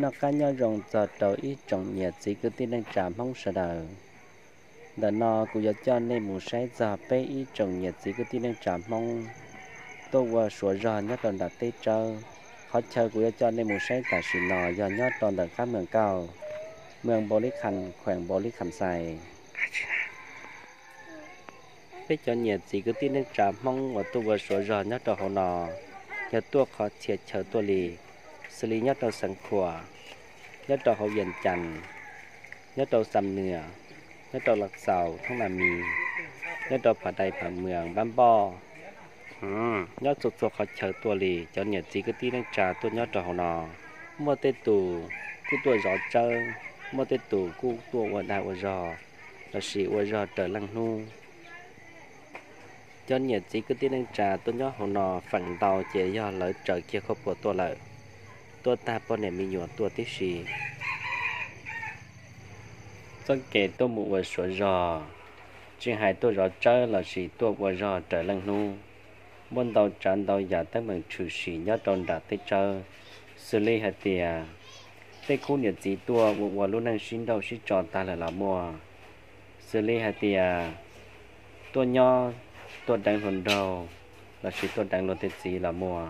Noj qab nyob zoo txog rau ib tsoom niam txiv kwv tij neej tsa Hmoob sawv daws. Ntawm no kuv yuav coj nej mus saib txog peb ib tsoom niam txiv kwv tij neej tsa Hmoob tuaj ua suav zog nyob rau nram teb tsawb. Qhov chaw kuv yuav coj nej mus saib tam sim no yog nyob rau ntawm qab Moos Kauj, moos Npaus Lis Kham, khueem Npaus Lis Kham Xais. Peb cov niam txiv kwv tij neej tsa Hmoob uas tuaj ua suav zog nyob rau hauv no, yog tuaj qhov txhia chaw tuaj li, xws li nyob rau Xeev Khuam, nyob rau hauv Vias Cas, nyob rau Xam Nuas, nyob rau Las Xaus, Thoob Nas Mis, nyob rau Phav Dais, Phav Muas, Npab Npoj, nyob txhua txhua qhov chaw tuaj li, cov niam txiv kwv tij neej tsa tuaj nyob rau hauv no, muaj tej tus kuj tuaj zov tsawb, muaj tej tus kuj tuaj ua dag ua zog, lossis ua zog raws leej hnub. Cov niam txiv kwv tij neej tsa tuaj nyob hauv no feem ntau ces yog lawv raws kiag khuab puas tuaj lawm, tuaj tag poj niam me nyuam tuaj tib si. Txoj kev tuaj mus ua suav zog, tsis hais tuaj zov tsawb lossis tuaj ua zog raws leej hnub, muaj ntau tsav ntau yam teeb meem tshwm sim nyob rau nram teb tsawb, xws li hais tias tej khub niam txiv tuaj ua ua lub neej sib nrauj sib tso tag lawm los muaj, xws li hais tias tuaj nyob, tuaj deev hluas nraug lossis tuaj deev luag tej txiv los muaj,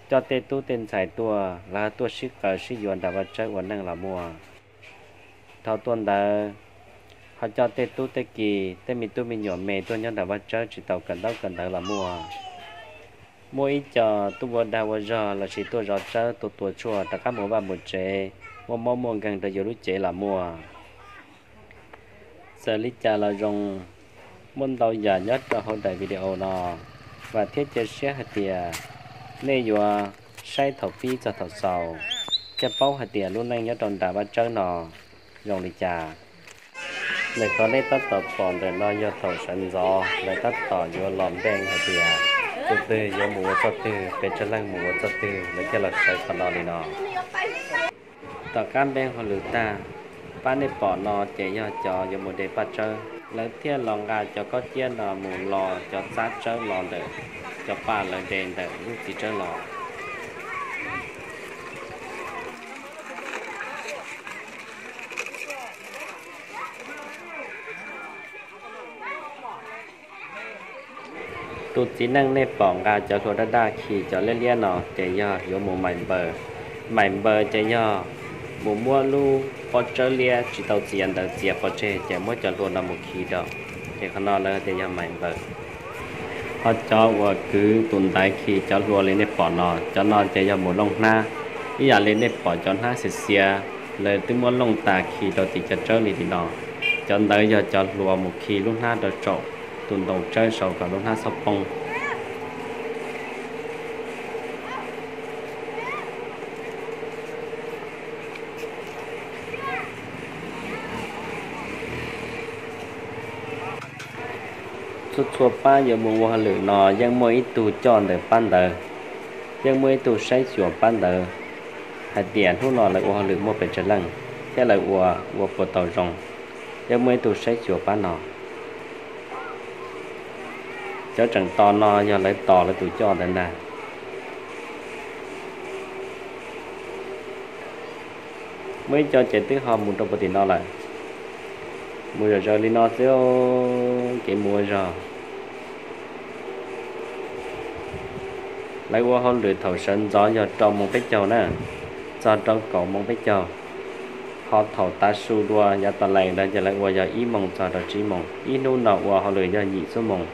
coj tej tub tej ntxhais tuaj, lawv tuaj sib qaws sib yuav nram vaj tsawb ua neej los muaj. Thaum tuaj ntawd, ho coj tej tub tej ki, tej me tub me nyuam me tuaj nyob nram vaj tsawb tsis tau kawm ntaub kawm ntawv los muaj. Muaj ib co tuaj ua dag ua zog lossis tuaj zov tsawb tua tua tshuaj rov qab mus vaj mus tsev, muaj mob muaj nkeeg rau yus lub cev los muaj. Txawm li cas los zoo, muaj ntau yam nyob rau hauv daim video no, vam thiab cia siab hais tias nej yuav saib thaum pib txog thaum xaus, thiaj paub hais tias lub neej nyob rau nram vaj tsawb no zoo li cas. Ntawm qhov nej tab tom pom ntawm no yog thaum sawv ntxov lawv tab tom yuav los npeej hais tias tus twg yuav mus ua txoj twg, pes tsawg leej mus ua txoj twg, lawv thiaj los sawv qhov no li no. Tom qab npeej hauj lwm tag, pab nej pom no ces yog cov yuav mus de paj tsawb, lawv thiaj los nqa cov kob ciab no mus lo cov txab tsawb los ntawm cov paj lawv de ntawm lub txiv tsawb los. Tus txiv neej nej pom nqa cov hlua daj daj khi cov liab liab no ces yog yuav mus maim npaws. Maim npaws ces yog mus muab lub pob tsawb liab tsis tau txiav ntawd txiav pov tseg ces muab cov hlua no mus khi rau. Ces qhov no lawv tias yog maim npaws. Ho cov uas kwv tus ntaiv khi cov hlua li nej pom no, cov no ces yog mus looj hnab. Ib yam li nej pom cov hnab xiav xiav, lawv twb muab looj tas khi rau tim cov tsawb li tim no. Cov ntawd yog cov hlua mus khi lub hnab rau saum tus ntoo tsawb saud kom lub hnab txhob poob. Txhua txhua pab yuav mus ua hauj lwm no yeej muaj ib tug coj ntawm pab ntawd, yeej muaj ib tug saib xyuas pab ntawd hais tias hnub no lawv ua hauj lwm muaj pes tsawg leej thiab lawv ua ua puas tau zoo, yeej muaj ib tug saib xyuas pab no. Cov tseem tos no yog lawv tos lawv tus coj ntawd ntag. Muaj ib co ces twb ho mus rau puag tim no lawm, mus zom zaws li no xwb, kev mus ua zog. Lawv ua hauj lwm thaum sawv ntxov yog rau moos peb caug na, txog rau kaum moos peb caug. Ho thaum tav su dua yav tas lees ntawd ces lawv ua yog ib moos txog rau tsib moos. Ib hnub no ua hauj lwm yog yim xuab moos.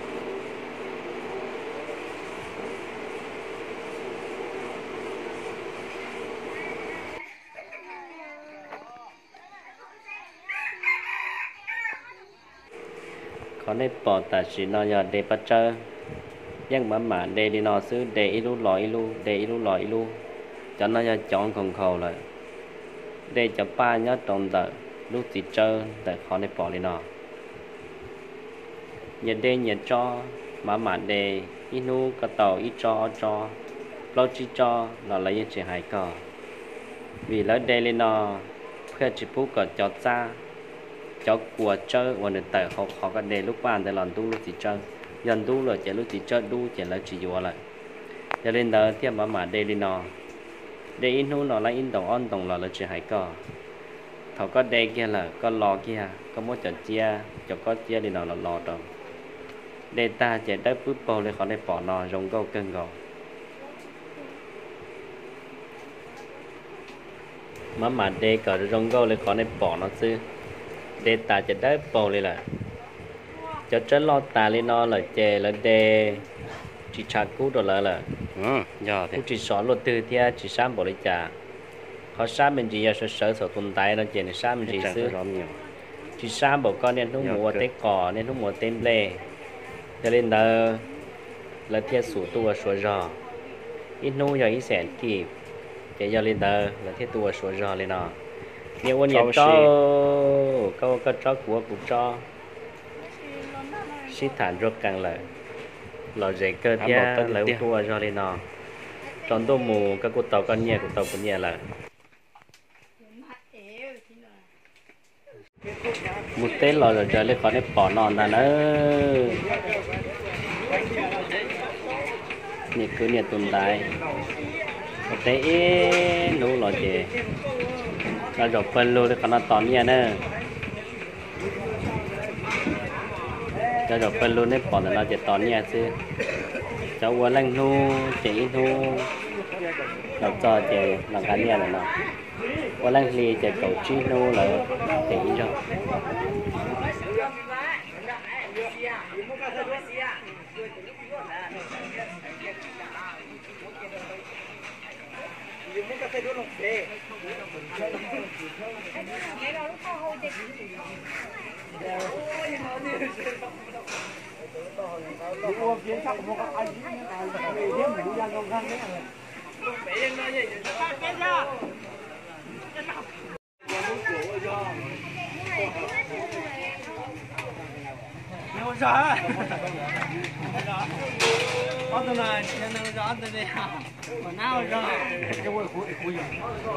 Qhov nej pom tam sim no yog de paj tsawb, yeej mam mam de li no xwb, de ib lub los ib lub, de ib lub los ib lub. Cov no yog cov nkhaus nkhaus lawm, de cov paj nyob rau ntawm lub txiv tsawb ntawm qhov nej pom li no. Nyias de nyias tsob, mam mam de, ib hnub koj tau ib tsob ob tsob, plaub tsib tsob los lawv yeej tsis hais koj. Vim lawv de li no, thiaj tsis pub kom cov txab, cov kua tsawb uas nws tawm hauv qhov koj de lub paj ntawd los ntub lub txiv tsawb. Yog ntub lawm ces lub txiv tsawb dub ces lawv tsis yuav lawm. Yog li ntawd thiaj mam mam de li no. De ib hnub no lawv ib ntoos ob ntoos los lawv tsis hais koj. Thaum koj de kiag lawm koj lo kiag, koj muab cov ciab, cov kob ciab li no los lo rau. De tag ces dawb pwb paug li qhov nej pom no zoo nkauj kawg nkaus. Maj mam de kom zoo nkauj li qhov nej pom no xwb. De tas ces dawb paug li lawm. Cov tsawb loj tas li no lawm ces lawv de tsis tshav kub rau lawv lawm. Kuj tsis sov luaj twg thiab tsis sab npaum li cas. Qhov sab me ntsis yog sawv sawv txhaum tus ntaiv no ces nws sab me ntsis xwb. Tsis sab npaum koj niaj hnub mus ua teb qos, niaj hnub mus ua teb nplej. Yog li ntawd, lawv thiaj xum tuaj ua suav zog. Ib hnub yog ib xees kij, ces yog li ntawd lawv thiaj tuaj ua suav zog li no. Niaj ua niaj tsob, koj ua koj tsob kuv ua kuv tsob, sib tham ntsuag qees lawm. Lom zem kawg thiab lawv tuaj ua zog li no. Tsaus ntuj mus koj kuj tau koj nyiaj kuv tau kuv nyiaj lawm. Mus teb los zom zaws li qhov nej pom no ntag nawb. Niam kwv niam tus ntaiv, ua teb ib hnub los ces los zaum pawg lug li qhov no tos nyiaj na. Cov zaum pawg lug nej pom ntawm no ces tos nyiaj xwb. Cov ua leej hnub ces ib hnub los txog ces los nqa nyiaj lawm no. Ua leej hli ces kaum tsib hnub lawm ces ib zaug.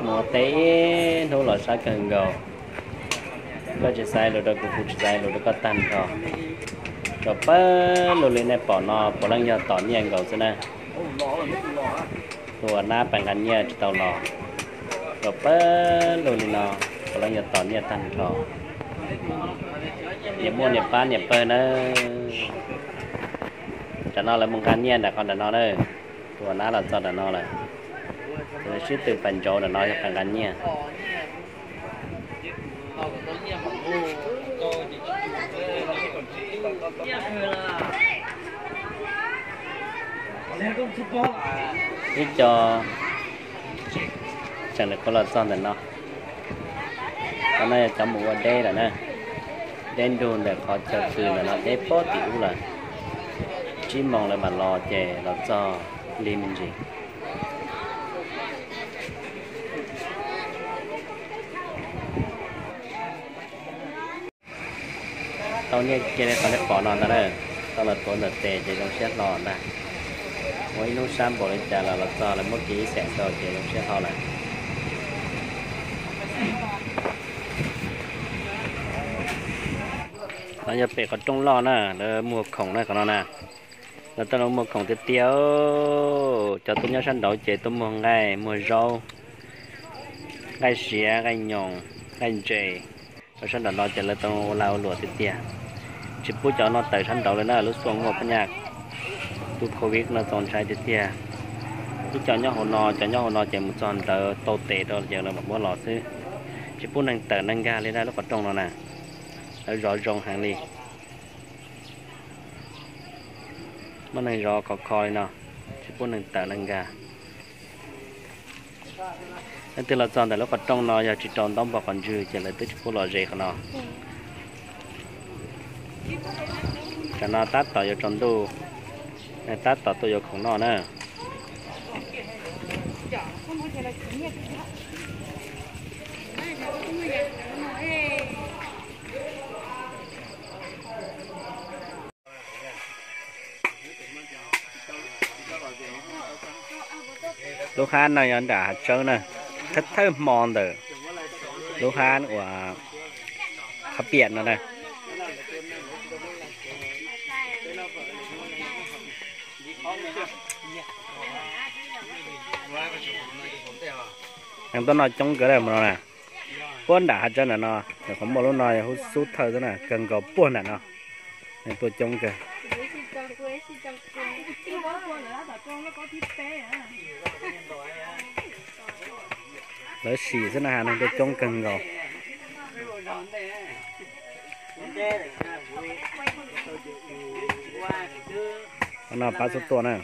Mus teb ib hnub los sab kawg nkaus. Koj tsis xav lus rau kuv, kuv tsis xav lus rau koj tag nrho. Zaum pawg lug li nej pom no puav leej yog tos nyiaj nkaus xwb na. Tus uas nab pas nqa nyiaj tsis tau los. Zaum pawg lug li no puav leej yog tos nyiaj tag nrho. Niam muaj niam pab niam pawg na. Tam no lawv mus nqa nyiaj ntawm qhov ntawm no na. Tus uas nab los txog ntawm no lawm. Ces lawv sib tw pas ntsauv ntawm no yog pas nqa nyiaj. Ib co tseem lawv kuj los txog ntawm no. Qhov no yog cov mus ua deb lawm na. Deb nrug ntawm qhov chaw pw ntawm no deb pob tim ub lawm. Tsib moos lawv mam los ces los txog lig me ntsis. Tau nyiaj kiag li qhov nej pom no ntag na. Tau los tuav ntawm tes ces zoo siab hlo ntag. Ua ib hnub sab npaum li cas los los txog lawv muab kiag ib xees rau ces zoo siab hlo lawm. No yog pem qhov rooj loj na, lawv muag khoom na qhov no na. Lawv tuaj muag khoom tiag tiag. Cov tuaj nyob sab nraud ces tuaj muag nqaij muag zaub, nqaij siav, nqaij nyoos, nqaij ntses. Rau sab nraum no ces lawv tau ua lag ua luam tiag tiag. Tsis pub cov no tawm sab nraud li na, lub xuaj muaj phab nyaj tus covid no txaus ntshai tiag tiag. Ib co nyob hauv no, cov nyob hauv no ces mus txog ntawd tau tes rau ces lawv mam muab los xwb. Tsis pub neeg tawm neeg nkag li na lub qhov rooj no na. Lawv zov zoo heev li. Muab neeg zov khov kho li no, tsis pub neeg tawm neeg nkag. Leej twg los txog ntawm lub qhov rooj no yog tsis rau ntaub npog qhov ntswg ces lawv twb tsis pub los ze qhov no. Tam no tab tom yuav tsaus ntuj, tab tom tuaj yuav khoom noj na. Lub hab no yog nram hav tsawb na, thawj thawj hmo ntawm lub hab uas qhov piam no na. Neeg tuaj noj coob kawg li hmo no na. Puag nram hav tsawb nram no, nyuam qhuav muaj lub no yog hub xub thawj xwb na, kawg nkaus puag nram no. Neeg tuaj coob kawg. Lawv sim xwb na, neeg tuaj coob kawg nkaus. No pab xub tuaj na.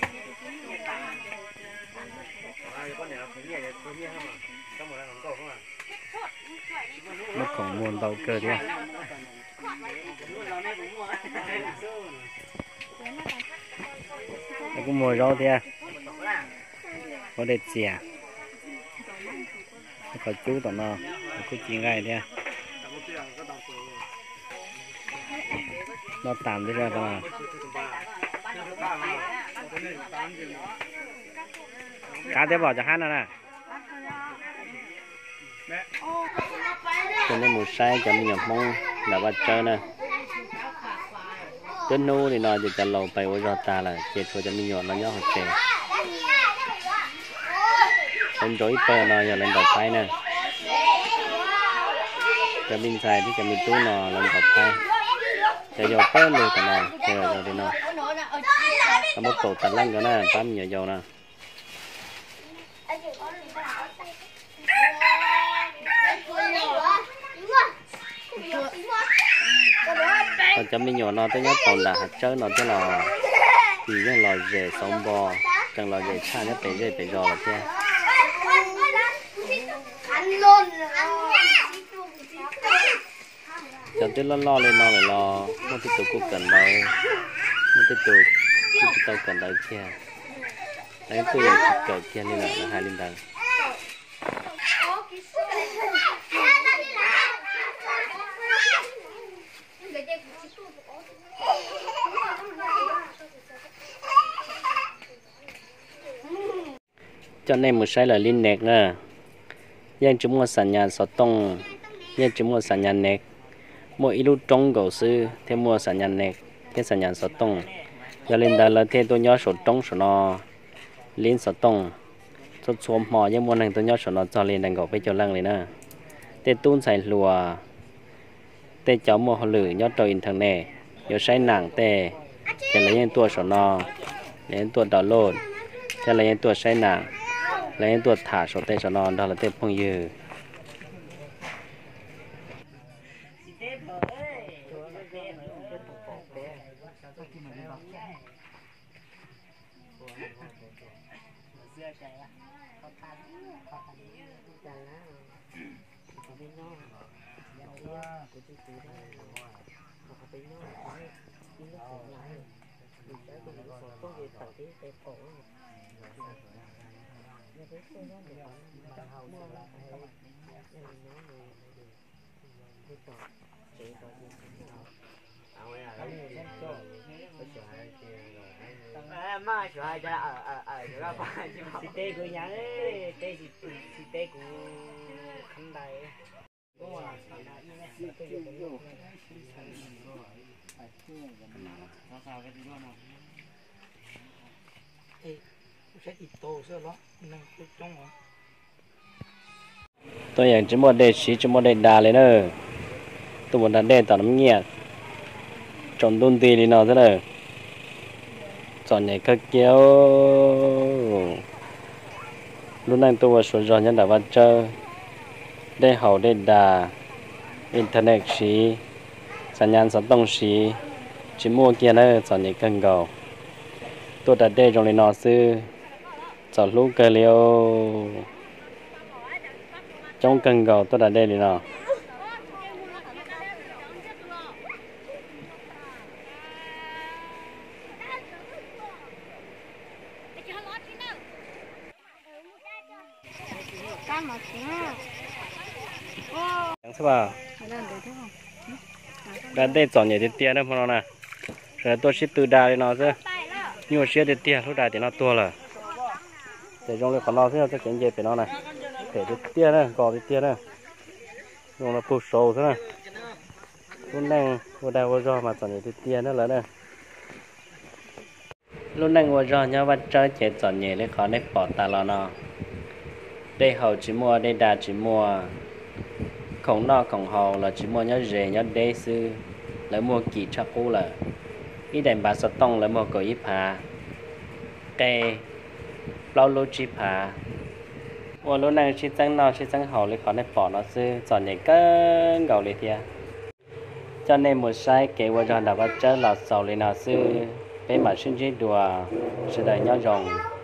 Muab khoom muag ntau kawg thiab. Kuj muag zaub thiab, muab dej txias, qhov cub tom no kuj ci nqaij thiab. Noj tas xwb. Qab thiab pom cov hab no na. Coj nej mus saib cov me nyuam Hmoob nram Vaj Tsawb na. Twb hnub li no ces cov laus pais ua zog tas lawm ces tshuav cov me nyuam no nyob hauv tsev. Lawv ntsaum ib pawg no yog lawv ntaus phaib na. Cov me ntxhais thiab cov me tub no lawv ntaus phaib. Cov yau pawg lug tom no ces yog li no. Lawv muab kaum tas leej ko na, pab me nyuam yaus no. Ho cov me nyuam no twb nyob tau nram hav tsawb no thiab los, vim yeej lom zem xauv npo, tseem lom zem tshaj nyob pem zej pem zos lawm thiab. Cov twb loj loj li no lawm los muaj tej tus kuj kawm ntawv, muaj tej tus kuj tsis tau kawm ntawv kiag, leej twg yeej tsis kawm kiag li lawm, lawv hais li ntawd. Coj nej mus saib lawv li nes na, yeej tsis muaj xam nyas xov tooj, yeej tsis muaj xam nyas nes. Muaj ib lub roob nkaus xwb thiaj muaj xam nyas nes thiab xam nyas xov tooj. Yog li ntawd lawv thiaj tuaj nyob saum roob saum no li xov tooj. Txhua txhua hmo yeej muaj neeg tuaj nyob saum no txog li nees nkaum peb caug leej li na. Tej tub ntxhais hluas, tej cov muaj hauj lwm nyob rau internet, yuav saib nam tej, ces lawv yeej tuaj saum no, lawv yeej tuaj download, thiab lawv yeej tuaj saib nam, lawv yeej tuaj tham saum tej saum no nrog lawv tej phooj ywg. Tsis teb kuv nyab, teb tsis teb kuv khab ntais. Tuaj yeej tsis muaj dej siv tsis muaj dej da li na. Tuaj mus da dej tom no nyiaj tsaus ntuj nti li no xwb na. Txom nyem kawg kiag. Lub neej tuaj ua suav zog nyob nram Vaj Tsawb, dej haus dej da, internet siv, xam nyas xov tooj siv, tsis muaj kiag na, txom nyem kawg nkaus. Tuaj da dej zoo li no xwb, txom hlub kawg li os. Coob kawg nkaus tuaj da dej li no. Da dej txom nyem tiag tiag na hmo no na. Sawv daws tuaj sib tw da li no xwb, nyuaj siab tiag tiag, hlub da tias noj tuag lawm. Ces zoo li qhov no xwb, txoj kev nce pem no na, phem tiag tiag na, nkos tiag tiag na. Zoo li pug saud xwb na. Lub neej ua dag ua zog mas txom nyem tiag tiag na lawv na. Lub neej ua zog nyob Vaj Tsawb ces txom nyem li qhov nej pom tas los no. Dej haus tsis muaj, dej da tsis muaj, khoom noj khoom haus los tsis muaj, nyob ze nyob deb xwb. Lawv muag kim tshaj qub lawm. Ib daim npav xov tooj lawv muag kaum ib phav, qe plaub lub tsib phav. Ua lub neej sib txeeb noj sib txeeb haus li qhov nej pom no xwb, txom nyem kawg nkaus li thiab. Coj nej mus saib kev ua zog nram vaj tsawb los xaus li no xwb, peb mam sib ntsib dua, sawv daws nyob zoo.